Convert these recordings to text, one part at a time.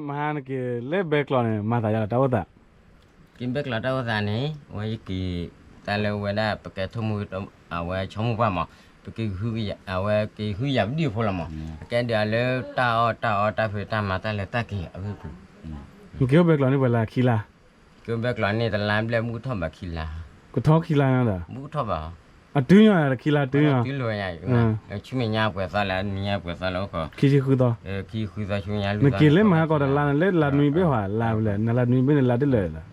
မဟါနက့ၤလၢဘဲကျိးန့ၣ် မၤသးယၤလီၤတၢ်အိၣ်သး က့ၤဘဲကျိးတၢ်အိၣ်သးန့ၣ် ဝဲယက့ၤ တၢ်လၢဝဲဒၣ် ပကဲထိၣ်မူ အဝဲဆိကမိၣ်ပှၢ်မး ပက့ၤ အဝဲက့ၤဟုယၤပဒံၣ်ဖိလီၤမး အကဲဒုးအလၢတၢ်အီၣ်တၢ်အီတၢ်ဖံးတၢ်မၤတၢ်လဲၤတၢ်က့ၤအဂ့ၢ်ပူၤ နက့ၤအိၣ်ဘဲကျိးန့ၣ်ပှဲၤလၢခံလါ က့ၤအိၣ်ဘဲကျိးန့ၣ် တလါဘျဲၣ် မုၢ်ကထီၣ်ဘးခံလါ ကထီခံလါဒီး မုၢ်ကထီၣ်ဘး အတုၤညီခံလါတုၤညီ ဆူမဲာ်ညါပှဲၤသီလၢ နံၤညါပှဲၤသီလၢအိၣ်ခိး ခံဆံဃုသီ ခံဆံဃုသီ ဆူမဲာ်ညါ နက့ၤလၢမဟါကီးတလါန့ၣ် လၢလါနွံဘ့ၣ်ဟီ လါဘျဲၣ် နလါနွံဘ့ၣ်န့ၣ် လါတလၢာ်လီၤ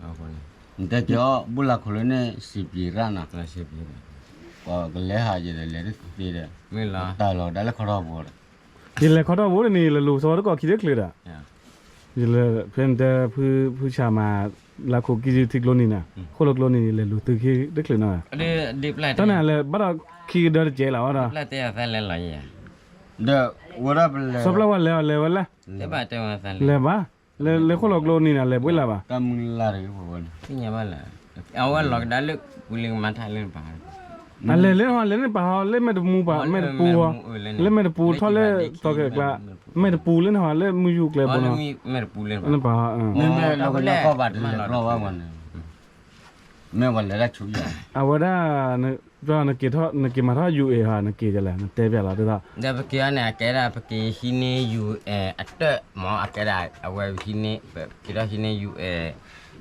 နတဲက့ၤအီၤ ဘူၣ်လၢခိၣ်လၢန့ၣ် စံးပျံၤရၣ်နီၤ ကလဲၤဟးယဲဒီး လဲၤတသ့ဒီး တၢ်လီၤဒၣ်လၢခီထီၣ်ဘိဒီး ယလဲၤခီထီၣ်ဘိတနံၤ ယလဲၤလူၤသဝီတကီၢ်ခံတချုးဒီး ယလဲၤဖဲနတဲ ဖုဆၣ်မၤ လၢခိၣ်ကံၢ်ထံကျိနံၤန့ၣ် ဃိၣ်လၢကျိနံၤန့ၣ် လဲၤလူၤသုခံတချုးနီၤ တၢ်န့ၣ်လဲၤဘၣ်ဒီးခံကဒၢတကဲးလီၤဝဲဒီး ဒီးဝဲဒၣ်ပလဲၤ စီၤပျၢ်ဝါလဲၤအီၤလဲၤဝဲလဲၣ် လဲၤဘၣ် လဲၤဃိၣ်လီၤကျိနံၤန့ၣ် လဲၤဘှ့ၣ်လၢၤဘၣ် အဝဲလီၤကဒါလၢ ပူၤလံကမၤထါလၢနပၤ အလဲၤလၢနဟီ လဲၤလၢနပၤဟီ လၢမဲာ်တပူၤဟီ မဲာ်တပူၤဟီ လၢမဲာ်တပူၤထီၣ်လၢသီကကျါ မဲာ်တပူၤလၢနဟီ လၢမုၢ်ယူၢ်ကျဲဘိနီၤ နပၤဟီ မ့ၢ်ဝဲလီၤကဒါကီၢ်ဘၣ်တလဲၤကျီဘၣ်ဝဲန့ၣ် အဝဲဒၣ် နက့ၤမၤထီၣ် ယူၢ်အဲၣ် ဟီ နက့ၤဒ်လဲၣ် နတဲပျးလီၤဒ်သိး ဒီးပက့ၤအီၤန့ၣ် အကဲဒၣ် ပက့ၤဟံးန့ၢ် ယူၢ်အဲၣ် အတၢၣ်မး အကဲဒၣ် အဝဲဟံးန့ၢ် ပက့ၤထီၣ်ဟံးန့ၢ် ယူၢ်အဲၣ်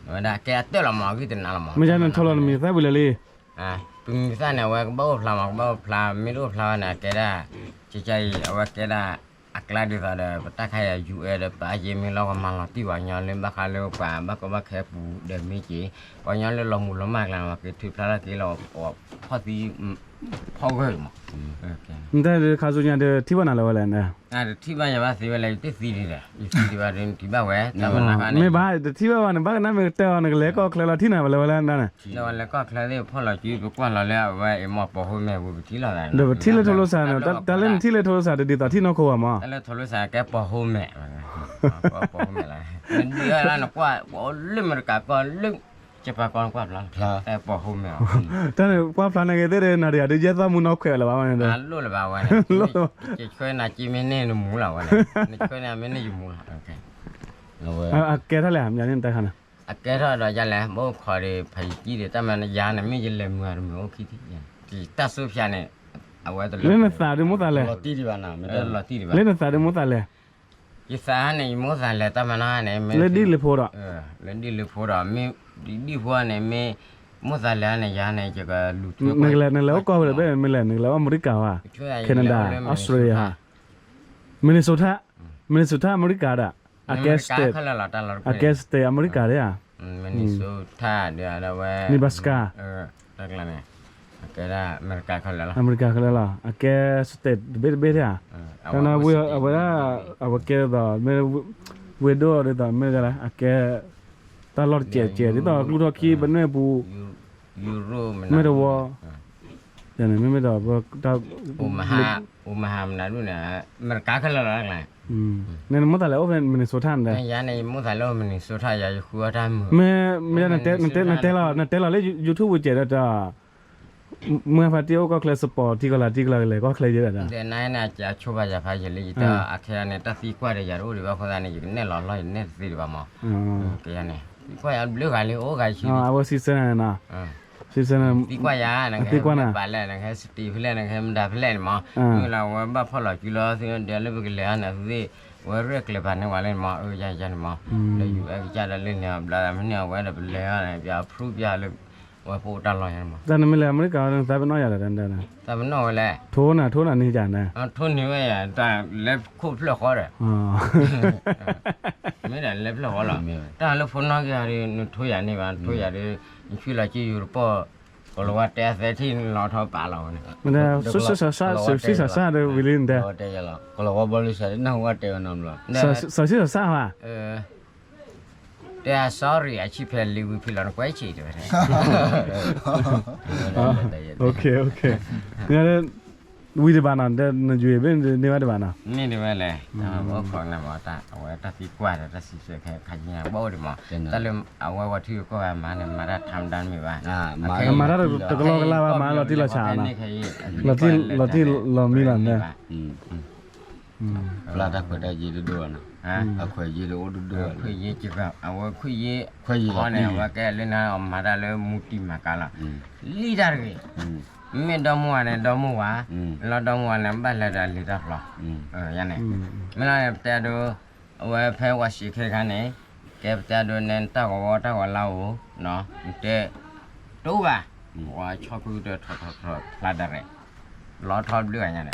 အဝဲဒၣ်အကဲအတၢၣ်လီၤမး ဂံၢ်တနၤလီၤမး မ့ၢ်ဒ်နထီၣ်လီၤနမံၤသၣ်ဝံၤလၢာ်လံ ပမံၤသၣ်န့ၣ် အဝဲကဘၣ်အိၣ်ဖျါမး ကဘၣ်အိၣ်ဖျါ မ့ၢ်တအိၣ်ဖျါဘၣ်န့ၣ် အကဲဒၣ် ကကအံၤ အဝဲကဲဒၣ် အကျါဒ်သိးဒီး ပတၢ်ခါအံၤ ယူၢ်အဲၣ် ဒီးပအါယ့မ့ၢ်လီၤ ကမၤလီၤတံၢ်ပှၤကညီလၢဘၣ်ဃးလၢပှၤဘၣ်ကီဘၣ်ခဲအပူၤဒီးမ့ၢ်က့ၤ ပှၤကညီလၢလီၤမုၢ်လီၤမၢ်ကျါန့ၣ် က့ၤထုးဖျါထီၣ်က့ၤလီၤ ဖီၣ်သံ ဖီၣ်ဂၢၢ်မး နတဲခါဆူညါဒီး ထံၣ်ဘၣ်နၤလၢၤဝဲလဲၣ် တထံၣ်ဘၣ်ယၤဘၣ်သ့ဝဲလဲၣ် ယတသံဒံးဒီး ယသံဒံးဘၣ်ဒီး နထံၣ်ဘၣ်ဝဲ တၢ်မၤနၤဃါန့ၣ် မ့ၢ်ဘၣ် တထံၣ်ဘၣ်ဘၣ်န့ၣ် ဘၣ်ကနၣ်မ့ၢ်ကတၢၢ်အီၤ နကလဲၤကီၢ်ချၢလီၤ ထံၣ်နၤဝဲလဲၣ်ဝဲလဲၣ်န့ၣ် ဒီးဝဲလဲၤကီၢ်ချၢသ့ၣ် ဖီၣ်လီၤစု ပကွၢ်လီၤလၢအဝဲအံၤမ့ၢ်ပိာ်ဟိၣ်မဲာ်ပူၤ ပထံၣ်လီၤသး ဒီးပထံၣ်လၢထိလိစၢ်န့ၣ် တၢ်လၢနထံၣ်လၢထိလိစၢ်တဒ်သိးထံၣ်နီၢ်ခိဘၣ်မး တၢ်လၢထိလိစၢ်ကဲပိာ်ဟိၣ်မဲာ် ပိာ်ဟိၣ်မဲာ်လီၤ နဒုးအါလၢနကွၢ် လၢအမဲရကၤကီၢ်လၢ ကပၤကီၢ်နကွၢ်ဖျါ ပိာ်ဟိၣ်မဲာ် တၢ်န့ၣ်ကွၢ်ဖျါန့ၣ်ဂ့ၤသ့ၣ်ဒီး နၤဒီးယၤဒုးယဲၢ်သီမူနီၢ်ခွဲးလၢၤဘၣ်ဝဲန့ၣ်ဒီး လိၣ်လၢၤဘၣ်ဝဲန့ၣ် ကဆှၢနၤက့မ့ၢ်န့ၢ်နမူလီၤဝဲန့ၣ် နဆှၢန့ၢ်မ့ၢ်န့ၢ်ယမူလီၤ အကဲထီၣ်လဲၣ် မ့ၢ်န့ၣ်တၢ်ခါန့ၣ် အကဲထီၣ်ဒီးယၤလဲၣ် ဘၣ်အိၣ်ခိးဒီး ဖးယံၤကံဒီး တၢ်မၤနၤယၤန့ၣ် မ့ၢ်ယလဲၤမုာ်တမုာ်အိၣ်ခံထံၣ် တၢ်စိဖၠးန့ၣ် အဝဲတလၢ လၢနသးဒုးမိၣ်သးလဲၣ် လီၤတံၢ်ဒံးဘၣ်နၤ မ့ၢ်တလီၤတံၢ်ဒံးဘၣ် လၢနသးဒုးမိၣ်သးလဲၣ် ယသးန့ၣ် ယမိၣ်သးလဲၣ် တၢ်မၤနၤန့ၣ် မ့ၢ်လၢဒ်လၢဖိဒီး လၢဒ်လၢဖိဒီး မ့ၢ်ဒ်ဖိန့ၣ် မ့ၢ် မိၣ်သးလဲၣ်န့ၣ် ယၤန့ၣ် ယကလူၤထူ နကလဲၤ နလဲၤအိၣ်ကီၢ်ဖဲလဲၣ် မ့ၢ်လဲၣ် နကလဲၤအိၣ်အမဲရကၤဧါ Canada Australia ဧါ Minnesota Minnesota အမဲရကၤဒီး အကဲ state အကဲ state အမဲရကၤဒၣ်ဧါ Minnesota ဒီးဝဲ Nebraska အကဲ အမဲရကၤခဲလၢာ်လီၤ အကဲ state တဘ့ၣ်တဘ့ၣ်ဒၣ်ဧါ တၢ်နဝ့ၢ်အဝဲဒၣ် အဝဲကဲဒ်သိး မ့ၢ်ဝ့ၢ်ဒိၣ်ဒ်သိး မ့ၢ်ဒ်လဲၣ် အကဲ တၢ်လီၢ်တစဲးစဲး ဒ်သိးကျူထီၣ်ခံ ပနွဲၣ်ပူၤ မ့ၢ်တဝီ မ့မ့ၢ်ဒီး အိမဟါ မနုၤန့ၣ် အမဲရကၤခဲလၢာ်လီၤ နမိၣ်သးလဲၣ် အိၣ်ဖဲ Minnesota န့ၣ် ယၤန့ၣ် ယမိၣ်သးလၢ Minnesota ယၤ ယဃုအီၣ်တၢ်မုာ် မ့ၢ် နတဲလီၤလၢ YouTube ပူၤစဲးဒီး မုၢ်ဖါတံၢ်အိၣ်ကီၢ်ချၢ support ထံကီၢ်လၢ် ထံကီၢ်လၢ်လဲၤကီၢ်ချၢယဲဒၣ် ဒီးနအံၤန့ၣ် အကဆိဘၣ်ယၤဖးယံာ်လံ ယတဲအခဲအံၤန့ၣ် တၢ်သံကွၢ်ဒီးယၤတအိၣ်ဒံးဘၣ်အဃိသတးန့ၣ် ယကနဲၣ်လီၤလီၤ ယနဲၣ်တသ့ဒံးဘၣ်မး ကယၤန့ၣ် သံကွၢ်ယၤဘျုးဂၤလံ အိၣ်ဂၤဆံ အဝဲ season န့ၣ် season သံကွၢ်ယၤ နကဟဲသံကွၢ်နၤ ပာ်လဲၣ် နကဟဲ state ဖဲလဲၣ် နကဟဲမတၤဖဲလဲၣ်န့ၣ်မး မ့ၢ်လၢအဝဲဘၣ်ဖီၣ်လီၤစုလီၤ သ့ဒီးလၢပကလဲၤအါန့ၣ်သ့ အဝဲရဲၣ်ကျဲၤပာ်န့ၢ်ဝဲလၢန့ၣ်မး အယၤယၤန့ၣ်မး လၢ ယူၢ်အဲၣ် ကစၢ်ဒီးလၢန့ၣ် ဘျါသးမ့ၢ်န့ၣ် အဝဲဒီးပလဲၤအါန့ၣ် ပ approve ပျၢ်လၢ အဝဲပအိၣ်တၢ်လီၢ်ယၤန့ၣ်မး တၢ်နမ့ၢ်လဲၤအမဲရကၤဝဲ နသးပ့ၤနီၣ်ယၤဒီး သးပ့ၤနီၣ်ဝဲလဲၣ် ထိနၤ ထိနၤန့ၣ်ယၤန့ၣ် ထိန့ၢ်ဝဲယၤ တၢ်လဲၤခိၣ်ဖျၢၣ်ဃီဒီး မ့ၢ်ဒၣ်လဲၤဖျၢၣ်ဃီလီၤ တၢ်လၢဖိနီၣ်က့ၤအီၤဒီး နထိယၤန့ၢ်ဘၣ် နထိယၤဒီး နဆွံလီၤက့ၤယူၤတပီၢ် ကလီၤဝါတဲအသဲထံၣ်န့ၣ်လီၤထီၣ်ပာ်လီၤဝဲန့ၣ် မ့ၢ်ဒၣ် စၢ်စံၣ်စၢ်စၢ် စၢ်စံၣ်စၢ်စၢ်ဒီးဝံၤလံနတဲ ကလီၤဝါဘီလူစၢ် နၢ်ဟူဝဲတဲဝဲနီတဘျီ စၢ်စံၣ်စၢ်စၢ်ဟါ တဲ sorry အဆံဖဲလံဝံၤဖံလီၤနကွဲးဆံးတဲဝဲ ဝံၤတဘၣ်နီၤ နယွၤဘ့ၣ်န့ၢ်ဘၣ်တဘၣ်နီၤ န့ၢ်ဒံးဝဲလဲၣ် အိၣ်ခိးန့ၣ်မး အဝဲတၢ်သံကွၢ်ဒီးတၢ်စံးဆၢခဲခါညါဘၣ်အိၣ်ဒံးမး တၢ်လၢအဝဲဝဲထံဂုၤကီၢ်ဂၤမၤန့ၣ် မၤတၢ်ထါမတါမ့ၢ်ဘၣ် မၤတၢ်တကလီကလီဘၣ် မၤလီၤတံၢ်လီၤဆဲးနီၤ လီၤတံၢ်လီၤမံလီၤန့ၣ် မ့ၢ်ဘၣ် ပျၢ်တၢ်ခွဲးတၢ်ယာ်တဒိၣ်ဘၣ်နီၤ, အခွဲးယာ်တအိၣ်တဒိၣ်ဘၣ်, ခွဲးယာ်, အဝဲခွဲးယာ်န့ၣ် အဝဲကဲလၢနမၤတၢ်လၢမူတံၢ်မၤကါလီၤ, လံတၢ်တဂ့ၤ, မ့ၢ်ဒီမါဝၤန့ၣ် ဒီမါဝၤ, လီၤဒီမါဝၤန့ၣ် ဘၣ်လဲၤဒီးလံာ်တၢ်ဖျီ, န့ၣ်, မ့ၢ်လီၤန့ၣ် ပတဲဒိ အဝဲဖဲဝဲစံးခဲခါန့ၣ်, ကဲပတဲဒိန့ၣ် တၢ်ဂီၤဝီတၢ်ဂီၤလါဧိၤ, နတဲ တအိၣ်ဘၣ်, ဝဲဆီၣ်ခုဒီးထီၣ်ထီၣ်ထီၣ်ဖျါဒၣ်ရဲၣ်, လီၤထီၣ်ဘျုးဂၤညါန့ၣ်,